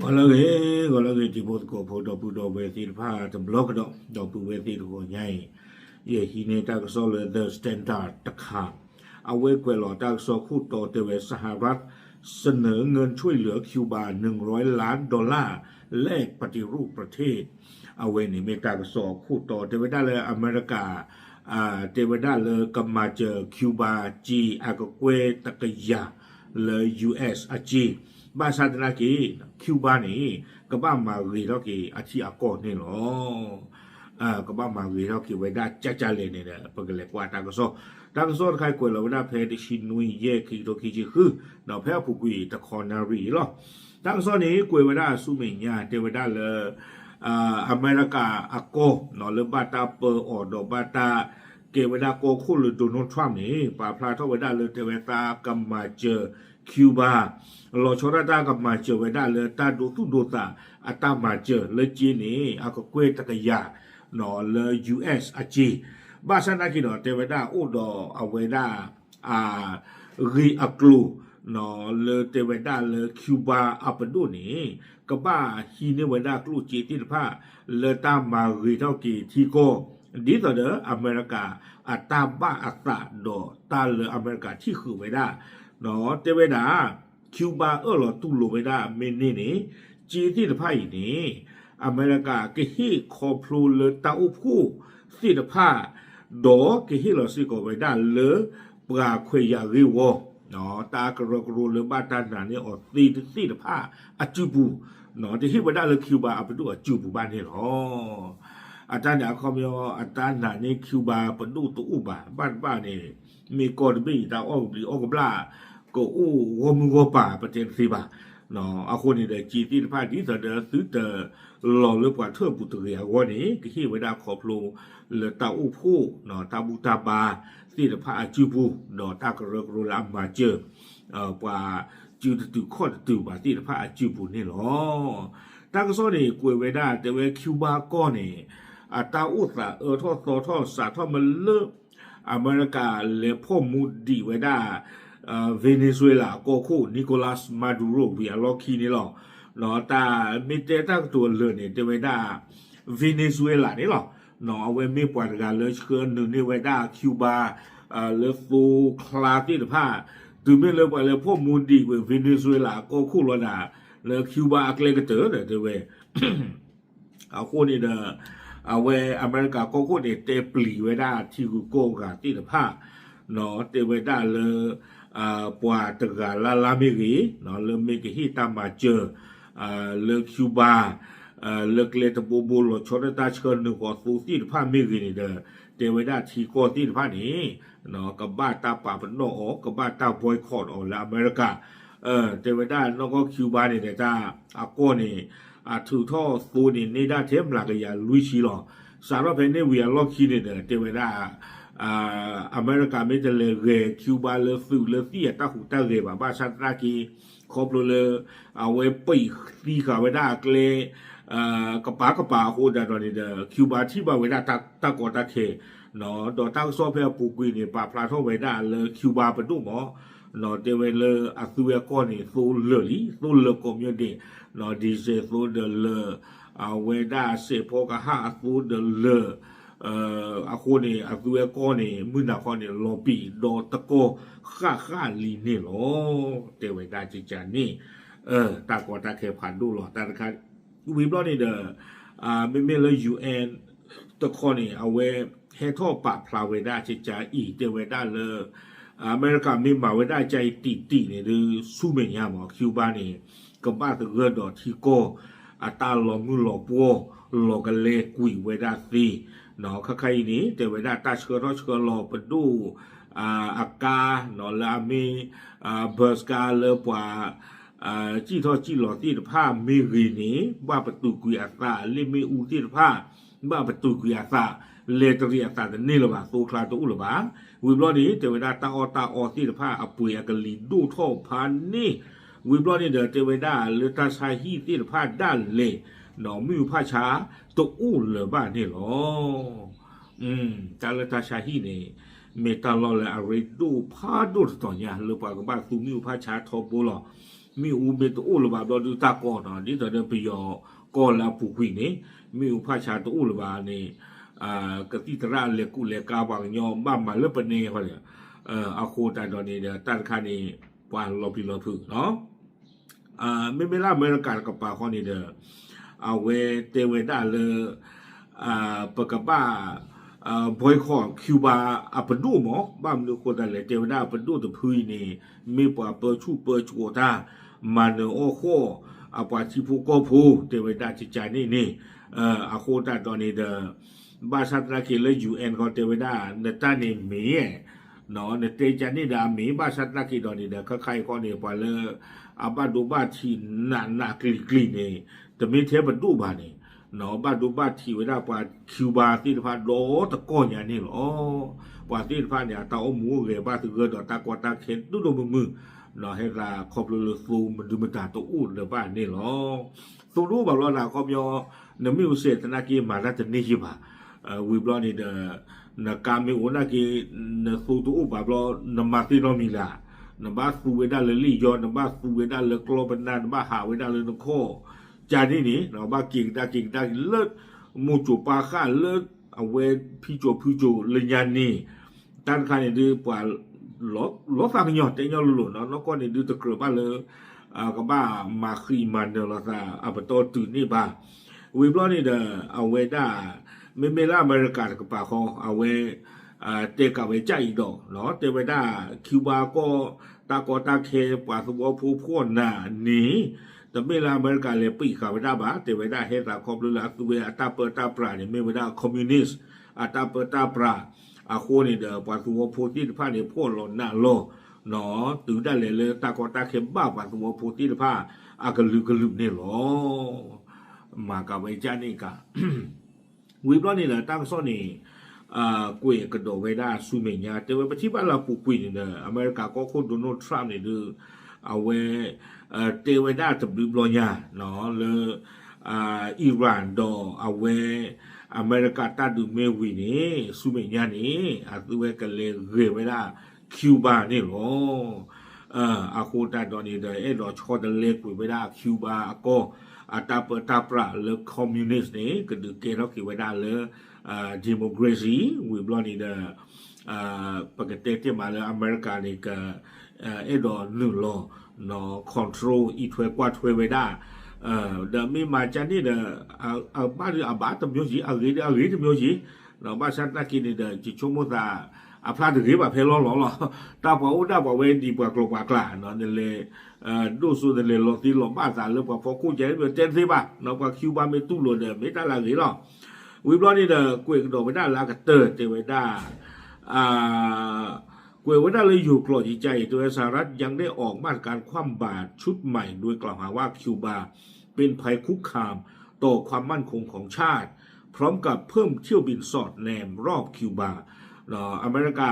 ဂီၤလၢအဂ့ၤ, ဂီၤလၢအဂ့ၤ တံၤဖိသကိးဖိ ဒီပုၢ်ဒီဝဲၢ်သ့ၣ်တဖၣ်တဘျီကဒီး, ဒီပုၢ်ဝဲၢ်သ့ၣ်တဂီၤညါအံၤ, ယဟံးန့ၢ်တၢ်ကစီၣ်လၢ The Standard တခါ, အဝဲကွဲးလီၤတၢ်ကစီၣ်ခိၣ်တီတဲဝဲ สหรัฐเสนอเงินช่วยเหลือคิวบา หนึ่งร้อยล้านดอลลาร์ แลกปฏิรูปประเทศ အဝဲန့ၣ်မ့ၢ်တၢ်ကစီၣ်အခိၣ်တီတဲဝဲဒၣ်လၢအမဲရကၤ တဲဝဲဒၣ်လၢကမၤစၢၤ Cuba စ့အကကွဲၢ်တကယၤလၢ U S အစ့, ဘၣ်ဆၣ်သနာ်က့ Cuba န့ၣ် ကဘၣ်မၤဂ့ၤထီၣ်က့ၤအထံအကီၢ်န့ၣ်လီၤ. ကဘၣ်မၤဂ့ၤထီၣ်က့ၤဝဲဒၣ်ကၠၢ်ကၠၢ်လဲၣ်န့ၣ်ဒီး ပကလဲၤကွၢ်တၢ်ကစီၣ်, တၢ်ကစီၣ်တခါကွဲးလီၤဝဲဒၣ်ဖဲတဆံနွံယဲၢ် ခံကထိခံဆံဃု, ဒီးဖဲအပူၤကွံာ်တခီနၣ်ရံၣ်အံၤလီၤ. တၢ်ကစီၣ်န့ၣ် ကွဲးဝဲဒၣ်ဆူမဲာ်ညါ တဲဝဲဒၣ်လၢ အမဲရကၤအကီၢ် လၢဘၣ်တၢ်ပၢအီၤဒီးဘၣ်တၢ်ကဲဝဲဒၣ်ကီၢ်ခိၣ်လၢ Donald Trump န့ၣ် ပာ်ဖျါထီၣ်ဝဲဒၣ်လၢတဲဝဲသးကမၤစၢၤ Cuba, လီၤဆီဒၣ်တၢ်ကမၤစၢၤဝဲဒၣ်လၢတၢ်ဒိသူၣ်ဒိသးအတၢ်မၤစၢၤလၢစ့န့ၣ် အကကွဲၢ်တကယၤ လၢ U S အစ့, ဘၣ်ဆၣ်သနာ်က့ဒီး တဲဝဲဒၣ်အိၣ်ဒီးအဝဲဒၣ် ဂ့ၢ်အကျိၤ လၢတဲဝဲဒၣ်လၢ Cuba အပဒိၣ်န့ၣ် ကဘၣ်ဟံးန့ၢ်ဝဲဒၣ်ကျိၣ်စ့သ့ၣ်တဖၣ် လၢတၢ်မၤဂ့ၤထီၣ်က့ၤထံကီၢ် ဒ်သိးဒီးအမဲရကၤအတၢ်ဘၣ်အသးဒီးတၢ်လၢအမဲရကၤထံၣ်ဃုာ်ဝဲဒၣ် တဲဝဲဒၣ် Cuba အၢၣ်လီၤတူၢ်လိာ်ဝဲဒၣ်မ့ၢ်န့ၢ်န့ၣ် စ့သ့ၣ်တဖၣ်အံၤန့ၣ် အမဲရကၤကဟ့ၣ်ခီဖျိလၢတၢ်အိၣ်ဖှိၣ်သ့ၣ်တဖၣ် ဒီးကဟ့ၣ်လီၤစ့ၢ်ကီးဝဲဒၣ်လၢ ပှၤခွဲးယာ်ဂ့ၢ်ဝီ တၢ်ကရၢကရိလၢဘၣ်တၢ်နာ်န့ၢ်အီၤသ့သ့ၣ်တဖၣ်အစုပူၤ, တဟ့ၣ်ဝဲဒၣ်လၢ Cuba အပဒိၣ်အစုပူၤဘၣ်န့ၣ်လီၤ. အတၢ်န့ၣ်အခီပညီ အတၢ်နာ်န့ၢ် Cuba ပဒိၣ်တအိၣ်ဘၣ်, ဘၣ်တဘၣ်န့ၣ် မ့ၢ်ကီၢ်တဘ့ၣ်အံၤ တၢ်အီၣ်ကဘျံးအီၣ်ကဘျၣ် ကအိၣ်ဂီၢ်မုၢ်ဂီၢ်ပၤ ပတဲတသ့ဘၣ်. အဃိန့ၣ်ဒီး စ့သ့ၣ်တဖၣ်ဒ်သိးဒီးသုတလီၤလၢပှၤထၢၣ်ပူၤတဂ့ၤအဂီၢ်န့ၣ် ကဟ့ၣ်ဝဲဒၣ်ခီဖျိလၢတၢ်အိၣ်ဖှိၣ် တၢ်ဘူၣ်တၢ်ဘါသ့ၣ်တဖၣ်အစုပူၤ ဒီးတၢ်ကရၢကရိလၢအမၤစၢၤ ပှၤစုတတုၤခီၣ်တတုၤဘၣ်သ့ၣ်တဖၣ်အစုပူၤန့ၣ်လီၤ. တၢ်ကစီၣ်န့ၣ် ကွဲးဝဲဒၣ်တဲဝဲ Cuba ကီၢ်န့ၣ် အတၢ်အိၣ်သးအၢထီၣ်သီထီၣ်စးထီၣ်မ့ၢ်လၢ အမဲရကၤလဲၤဖီၣ်မူဒံးဝဲဒၣ် Venezuela ကီၢ်ခိၣ် Nicolas Maduro ဝံၤအလီၢ်ခံန့ၣ်လီၤ. တၢ်မ့ၢ်တဲတၢ်ကတိၤအလၢာ်န့ၣ် တဲဝဲဒၣ် Venezuela န့ၣ်လီၤ. အဝဲမ့ၢ်ပှၤတဂၤလၢဆှၢနုာ်န့ၢ်ဝဲဒၣ် Cuba လၢသိချါသ့ၣ်တဖၣ်, တုၤမ့ၢ်လၢပှၤလဲၤဖီၣ်မူဒံးဝဲ Venezuela ကီၢ်ခိၣ်လီၤဒၣ် လၢ Cuba အကျဲကတၢၢ်ဒီးတဲဝဲ အဃိန့ၣ်ဒီး အဝဲအမဲရကၤကီၢ်ခိၣ်န့ၣ် တဲပျံၤဝဲဒၣ်ထံဂုၤကီၢ်ဂၤသ့ၣ်တဖၣ် တဲဝဲဒၣ်လၢ ပှၤတဂၤလၢ်လၢ်မ့ၢ်ဂ့ၤ လၢမ့ၢ်ကဟ့ၣ်တၢ်မၤစၢၤ လၢ Cuba လၢကျဲတဘိဘိလီၤဆီဒၣ်တၢ်ဆှၢနုာ်ဃီၤသိသ့ၣ်တဖၣ်မ့ၢ်ဂ့ၤန့ၣ်ဒီး တဲဝဲဒၣ်ထံကီၢ်သ့ၣ်တဖၣ်န့ၣ် ကဘၣ်တၢ်ပာ်ပနီၣ်အီၤ ကဘၣ်တၢ် boycott အီၤလၢအမဲရကၤ တဲဝဲဒၣ်နီၢ်ကီၢ် Cuba န့ၣ်ဒီးတၢ်အကီၢ်န့ၣ် အထုးထီၣ်သိန့ၣ် န့ၢ်ဒၣ်ထဲမျးကယၤလွံၢ်ဆံလီၤ. စးထီၣ်ဖဲန့ၣ်ဝံၤအလီၢ်ခံန့ၣ်ဒီး တဲဝဲဒၣ် အမဲရကၤမ့ၢ်တလဲၤဂဲၤ Cuba လၢသုးလၢသံၣ်အတၢ်ဟူးတၢ်ဂဲၤဘၣ် ဘၣ်ဆၣ်သနာ်က့ ခီဖျိလၢ အဝဲပံာ်သံဃာ်ဝဲဒၣ်အကျဲ ကပၤကပၤအဃိဒၣ်ဒီးန့ၣ်ဒီး Cuba ထံၣ်ဘၣ်ဝဲဒၣ်တၢ်ကီတၢ်ခဲ ဒီးတၢ်ကစီၣ်ဖဲအပူၤကွံာ်န့ၣ် ပာ်ဖျါထီၣ်ဝဲဒၣ်လၢ Cuba ပဒိၣ်မး တဲဝဲလၢအသုဝဲကီၢ်န့ၣ် သိလၢာ်လံ သိလၢာ်ကိးမံၤဒဲး ဒံၣ်စဲးသိဒီးလၢာ် အဝဲဒၣ်စဲးဖီကဟၣ်အသိဒီးလၢာ် အဃိန့ၣ် အသုဝဲကီၢ်န့ၣ် မုၢ်နၤခီန့ၣ် လီၤပံာ်ဒီးတကီၢ်ဃၣ်ဃၣ်လံန့ၣ်လီၤ. တဲဝဲဒၣ်ကကန့ၣ် တၢ်ကီတၢ်ခဲဖးဒိၣ်လီၤ. တၢ်တခါ ဝံၤဘျီန့ၣ်ဒီး မ့မ့ၢ်လၢ ယူၣ်အဲၣ် တခီန့ၣ် အဝဲဟဲထီၣ်ပာ်ဖျါဝဲဒၣ်ကကအံၤ တဲဝဲဒၣ်လၢ အမဲရကၤမ့ၢ်မၤဝဲဒၣ်ကအံၤတံၢ်တံၢ်န့ၣ်ဒုး ဆူမဲာ်ညါမး Cuba န့ၣ် ကဘၣ်သဂၢၢ်ဒီးထံကီၢ် အတၢ်လီၤမုၢ်လီၤပှီၢ် လီၤကလဲကွံာ်ဝဲဒၣ်သ့ ခါခါအံၤန့ၣ် တဲဝဲဒၣ်တၢ်ဆှၢထီၣ်ဆှၢလီၤပဒိၣ် အကါ လၢအမ့ၢ် bus ကါလၢပှၤ စံၣ်ထီၣ်စံၣ်လီၤသ့ၣ်တဖၣ်မ့ၢ်ဂ့ၤန့ၣ် ဘၣ်ပတုာ်ကွံာ်အသး လ့ၣ်မ့ၣ်အူသ့ၣ်တဖၣ် ဘၣ်ပတုာ်ကွံာ်အသး လဲၤတရံးအသးတန့ၢ်လၢၤဘၣ် သိချါတအိၣ်လၢၤဘၣ်. ဝံၤဘျီန့ၣ် တဲဝဲဒၣ်တၢ်အီၣ်တၢ်အီသ့ၣ်တဖၣ်အပှ့ၤအကလံၤဒိၣ်ထီၣ်ဖးန့ၢ် ဝံၤဘျီန့ၣ်ဒီး တဲဝဲဒၣ်လၢတၢ်ဆါဟံၣ်သ့ၣ်တဖၣ်ဒၣ်လဲာ် မ့ၣ်အူဖးဆါတအိၣ်လၢၤဘၣ်န့ၣ်လီၤ. တၢ်လၢတၢ်ဆါဟံၣ်န့ၣ် မ့ၢ်တၢ်လီၢ်လၢအရ့ဒိၣ်ဖးဒိၣ်တတီၤညါ လၢပှၤကဘၣ်သူမ့ၣ်အူဖးဆါထီဘိလီၤ. မ့ၣ်အူမ့ၢ်တအိၣ်လၢၤဘၣ်ဘျီဒုးတၢ်ကီၢ်နီၤ ဒ်သိးဒီးပယီၤကီၢ်လၢအပူၤကွံာ်န့ၣ် မ့ၣ်အူဖးဆါတအိၣ်လၢၤဘၣ်န့ၣ် ကသံၣ်သရၣ်လဲၤကူၣ်လဲၤကါပှၤကညီဘၣ်မၤလၢပနဲဃီဒီး အဃိသတးဒီးန့ၣ်ဒီး တၢ်တခါန့ၣ် ပှၤလီၤပျံၤလီၤဖုးနီၤ မ့မ့ၢ်လၢအမဲရကၤတကပၤဃီန့ၣ်ဒီး အဝဲတဲဝဲဒၣ်လၢ ပကဘၣ် boycott Cuba အပဒိၣ်မး ဘၣ်မနုၤအဃိသတးလဲၣ် တဲဝဲဒၣ်အပဒိၣ်တဖုအံၤန့ၣ် မ့ၢ်ပှၤပၢဆူၣ်ပၢစိးတၢ် မၤနၢၤအီၣ်ဃီၣ် အပှၤထံဖိကီၢ်ဖိ တဲဝဲဒၣ်ကကန့ၣ်န့ၣ် အဃိသတးဒီးန့ၣ်ဒီး ဘၣ်ဆၣ်သနာ်က့လၢ ယူၣ်အဲၣ် ခီတဲဝဲဒၣ် နတၢ်န့ၣ်မ့ၢ် နတဲကန့ၣ်ဒီးအမ့ၢ် ဘၣ်ဆၣ်သနာ်က့ဒီးန့ၣ်ဒီး ခါခါအံၤဃီန့ၣ် ပှၤလၢ အဘၣ်ဒိဘၣ်ထံးနးနးကျံၤကျံၤန့ၣ် တမ့ၢ်ထဲပဒိၣ်ဘၣ်န့ၣ် ဘၣ်ဒိဘၣ်ထံးဝဲဒၣ်ပှၤ Cuba သ့ၣ်တဖၣ်ဒီတကီၢ်ညါန့ၣ်လီၤ. ပှၤသ့ၣ်တဖၣ်န့ၣ် အတၢ်အိၣ်မူအိၣ်ဂဲၤဘၣ်သဂၢၢ်ဒီးတၢ်ကီတၢ်ခဲဒိၣ်ဒိၣ်မုၢ်မုၢ် ဟဲသးခီဖျိလၢသိမဒုမတၤတအိၣ်လၢၤဘၣ်န့ၣ်လီၤ. သိတအိၣ်ဘၣ်ဘျီဒၣ်ခီပညီ နမ့ၣ်အူစဲးသနာ်က့မၤတၢ်တန့ၢ်ယံာ်ဘၣ်. ဝံၤဘျီန့ၣ်ဒီး နကါမ့ၢ်အိၣ်နာ်က့ နသိတအိၣ်ဘၣ်ဘျီ နမၤသ့နီတမံၤလၢ်. နဘၣ်သူဝဲဒၣ်လၢလံာ်ယီ နဘၣ်သူဝဲဒၣ်လၢကျီပနၢ် နဘၣ်ဟးဝဲဒၣ်လၢနခီၣ် ကန့ၣ်န့ၣ် နဘၣ်က့ၤကဒါက့ၤကဒါက့ၤလၢ မိၢ်စိၤပၢ်ဃၢ်လၢ အဝဲဖံစိၤဖုစိၤလၢညါန့ၣ် တၢ်တခါန့ၣ်ဒုးပှၤ လီၤသးကညီၤတဲညီလိၤလိၤနီၤ နီၢ်ကီၢ်န့ၣ်ဒုးတကြၢးဘၣ်လၢ ကဘၣ်မၤဃံးမၤနၢၤလိာ်သးအပတီၢ်တုၤန့ၣ်ဘၣ်. ဝံၤဘျီန့ၣ်ဒီး အဝဲဒၣ် မ့မ့ၢ်လၢအမဲရကၤတကပၤဃီ အဝဲ တဲကးဝဲကအံၤဒီး တဲဝဲဒၣ် Cuba ကီၢ် တၢ်ကီတၢ်ခဲပှၤသဝီဖိဖှီၣ်နၤန့ၣ် တမ့ၢ်လၢအမဲရကၤလဲၤပံးဃာ်ဝဲဒၣ်ဘၣ် တဲဝဲဒၣ်ဟဲသးခီဖျိလၢအသူဝဲအတၢ်ပၢတၢ်ပြးန့ၣ် မ့ၢ်ဝဲဒၣ် communist အတၢ်ပၢတၢ်ပြး အဃိန့ၣ်ဒီး ပှၤသဝီဖိသ့ၣ်တဖၣ်န့ၣ် ဖှီၣ်လီၤနးလီၤ တုၤဒၣ်လဲာ်လၢတၢ်ကီတၢ်ခဲဘၣ်ပှၤသဝီဖိသ့ၣ်တဖၣ် အကလုာ်ကလုာ်န့ၣ်လီၤ. မၤကးဝဲကန့ၣ်ကး ဝံၤဘျီန့ၣ်ဒီး တၢ်ကစီၣ်န့ၣ် ကွဲးကဒီးဝဲဒၣ်ဆူမဲာ်ညါ တဲဝဲပထံၣ်ဘၣ်လၢအပူၤကွံာ်န့ၣ်ဒီး အမဲရကၤကီၢ်ခိၣ် Donald Trump န့ၣ်ဒုး အဝဲ တဲဝဲဒၣ်တဘျုးဘျီညါ လၢ Iran ဒီးအဝဲ အမဲရကၤတၢ်ဒုးမ့ၢ်ဝံၤန့ၣ် ဆူမဲာ်ညါန့ၣ် အသုဝဲကလဲၤဂဲၤဝဲဒၣ် Cuba န့ၣ်လီၤ. အဃိသတးဒီးန့ၣ်ဒီး အဲၣ်ဒိးဆီတလဲကွံာ်ဝဲဒၣ် Cuba အကီၢ် အတၢ်ပၢတၢ်ပြးလၢ communist န့ၣ် ကဒုးကဲထီၣ်က့ၤဝဲဒၣ်လၢ democracy ဝံၤဘျီန့ၣ်ဒီး ပကတဲတ့ၢ်မးလၢအမဲရကၤန့ၣ် က အဲၣ်ဒိးနုာ်လီၤ control အံးထွဲကွၢ်ထွဲဝဲဒၣ် ဒီးမ့ၢ်မၤကန့ၣ်ဒီး အဘၣ်ဒုးအဘၣ်တမျိုးစီ အဂ့ၤဒုးအဂ့ၤတမျိုးစီ ဘၣ်ဆၣ်သနာ်က့န့ၣ်ဒီး ယဆိကမိၣ်သး အဖျါတဂ့ၤဘၣ်ဖဲလီၢ်လီၤလီၤ တၢ်ပှၤအိၣ်ဒၣ်ပှၤဝဲဒ်ပှၤကျိၤပှၤကျဲနီၤ နလဲၤ ဒိၣ်စိနလဲၤလီၤသ့လီၤဘၣ်သးလၢပှၤဖီခိၣ်ကဲ တဲတသ့ဘၣ် ပှၤ Cuba မ့ၢ်တူၢ်လိာ်ဒီး မ့ၢ်တၢ်လၢအဂ့ၤလီၤ. ဝံၤဘျီန့ၣ်ဒီး ကွဲးကဒီးဝဲဒၣ်လၢအကတၢၢ်တဲဝဲဒၣ် ကွဲးဝဲဒၣ်လၢယိၤကျိာ်ကကါအံၤ တဲဝဲ สหรัฐยังได้ออกมาตรการคว่ำบาตรชุดใหม่ โดยกล่าวหาว่าคิวบาเป็นภัยคุกคามต่อความมั่นคงของชาติ พร้อมกับเพิ่มเที่ยวบินสอดแนมรอบคิวบา အမဲရကၤ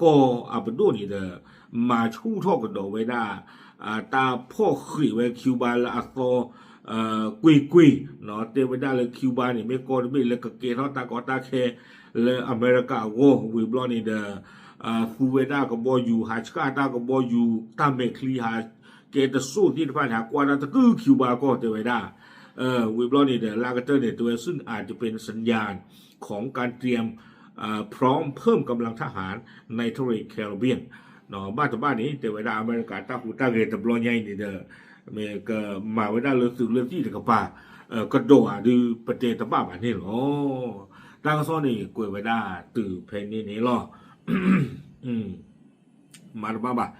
ကီၢ်အပဒိၣ်န့ၣ်ဒီး မၤဆူၣ်ထီၣ်ကဒီးဝဲဒၣ် တၢ်ဖီၣ်ဃံးဝဲ Cuba လၢအသီ ကွ့ၢ်ကွ့ၢ် တဲဝဲဒၣ်လၢ Cuba န့ၣ် မ့ၢ်ကီၢ်တဘ့ၣ်လၢကကဲထီၣ်တၢ်ကီတၢ်ခဲ လၢအမဲရကၤအဂီၢ် ဝံၤဘျီန့ၣ်ဒီး သူဝဲဒၣ်ကဘီယူၤ ဟးဆှၣ်တၢ်ကဘီယူၤ တၢ်မဲာ်ချံဟး ကဲတစိၢ်သ့ၣ်တဖၣ်န့ၣ် ဟးကွၢ်တၢ်တကုၢ် Cuba ကီၢ်တဲဝဲဒၣ် ဝံၤဘျီန့ၣ်ဒီး လၢအကတၢၢ်န့ၣ် တဲဝဲ ซึ่งอาจจะเป็นสัญญาณของการเตรียม พร้อมเพิ่มกำลังทหารในทะเลแคริบเบียน ဘၣ်တဘၣ်န့ၣ် တဲဝဲဒၣ် အမဲရကၤတၢ်ဟူးတၢ်ဂဲၤတဘျီညါအံၤန့ၣ်ဒီး မ့ၢ်ကမၤဝဲဒၣ်လၢသုးလၢသံၣ်တကပၤ ကဒီးဧါဒုး ပတဲတဘၣ်ဘၣ်န့ၣ်လီၤ. တၢ်ကစီၣ်န့ၣ် ကွဲးဝဲဒၣ်တုၤဖဲန့ၣ်န့ၣ်လီၤ. မၤတဘၣ်ဘၣ်,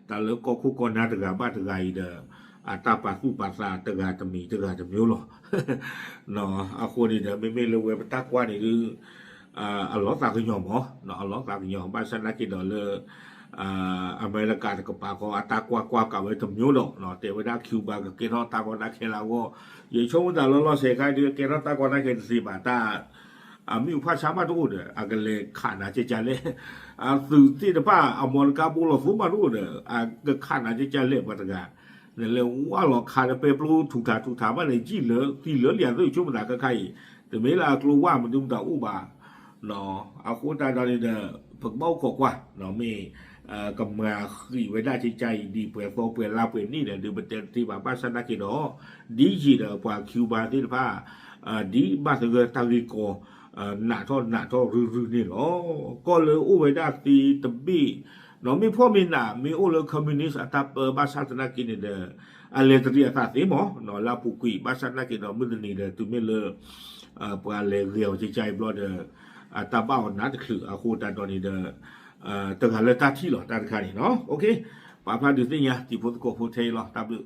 တၢ်လၢကီၢ်ခိၣ်ကီၢ်နၢ်တဂၤဘၣ်တဂၤအံၤဒီး အတၢ်ပာ်သူၣ်ပာ်သးတဂၤတမံၤတဂၤတမျိုးလီၤ. အဃိန့ၣ်ဒီး မ့မ့ၢ်လၢဝဲပတၢ်ကွၢ်န့ၣ်ဒုး အလီၤသးကညီၤမး, အလီၤသးကညီၤ ဘၣ်ဆၣ်သနာ်က့ဒီးလၢ အမဲရကၤတကပၤဃီ အတၢ်ကွၢ်ကွၢ်ကးဝဲတမျိုးဒီး တဲဝဲဒၣ် Cuba ကကဲထီၣ်တၢ်ကီတၢ်ခဲလၢအဂီၢ်, ယဆိကမိၣ်သးလီၤလီၤဆဲးခါဒုး ကဲထီၣ်တၢ်ကီတၢ်ခဲတသ့ဘၣ်တၢ် အမ့ၣ်အူဖးဆါမးတအိၣ်ဒီး အကလဲၤခးနၤကကလဲၣ်, အသုးသ့ၣ်တဖၣ်အမီတကါဘိလီၤသိမးတအိၣ်ဒီး အကခးနၤကကလဲၣ်ပှၤတဂၤ, နလဲၤဝါလီၤခးဒီးပဲပျိထူးထးထူးထးဘၣ်န့ၣ် ယံာ်လၢသံလၢလံအသုး ဆိကမိၣ်သးခဲခါအံၤ, တမ့ၢ်လၢအကျိၤဝါမနုၤမတၤအိၣ်ဘၣ်. အဃိသတးဒီးန့ၣ်ဒီး ပကဘၣ်အိၣ်ခိးကွၢ် မ့ၢ် ကမၤဃံးဝဲဒၣ်ကကါအံၤ ဒ်ပှဲၤသီပှဲၤလါပှဲၤနံၣ်ဒီး ဒုးပတဲတသ့ဘၣ် ဘၣ်ဆၣ်သနာ်က့ဒီး ဒ်ယံာ်ဒီးပှၤ Cuba သ့ၣ်တဖၣ် ဒ်ဘၣ်သဂၢၢ်တၢ်ဂ့ၢ်ကီ နးထီၣ်နးထီၣ်ရုၢ်ရုၢ်န့ၣ်လီၤ. ကီၢ်လၢအိၣ်ဝဲဒၣ်သ့တဘ့ၣ် နီၢ်မ့ၢ်ဖှီၣ်မ့ၢ်နး မ့ၢ်အိၣ်လၢ communist အတၢ်ပၢဘၣ်ဆၣ်သနာ်က့န့ၣ်ဒီး အလဲၤတရံးအသးသ့မး နီၢ်လၢအပူၤကွံာ် ဘၣ်ဆၣ်သနာ်က့ဒီး မုၢ်တနံၤဒီး တုၤမ့ၢ်လၢ ပှၤလဲၤဂဲၤအီၤကကါအံၤဘျီဒီး တၢ်ဘၣ်အီၤနးတချုးအဃိတၢ်ဒီးန့ၣ်ဒီး တဂၤလၢတၢ်ထံၣ်လီၤတၢ်တခါန့ၣ်နီၤ. ပာ်ဖျါဒုးသ့ၣ်ညါတံၤဖိသကိးဖိထဲအံၤလီၤ. တၢ်ဘျုး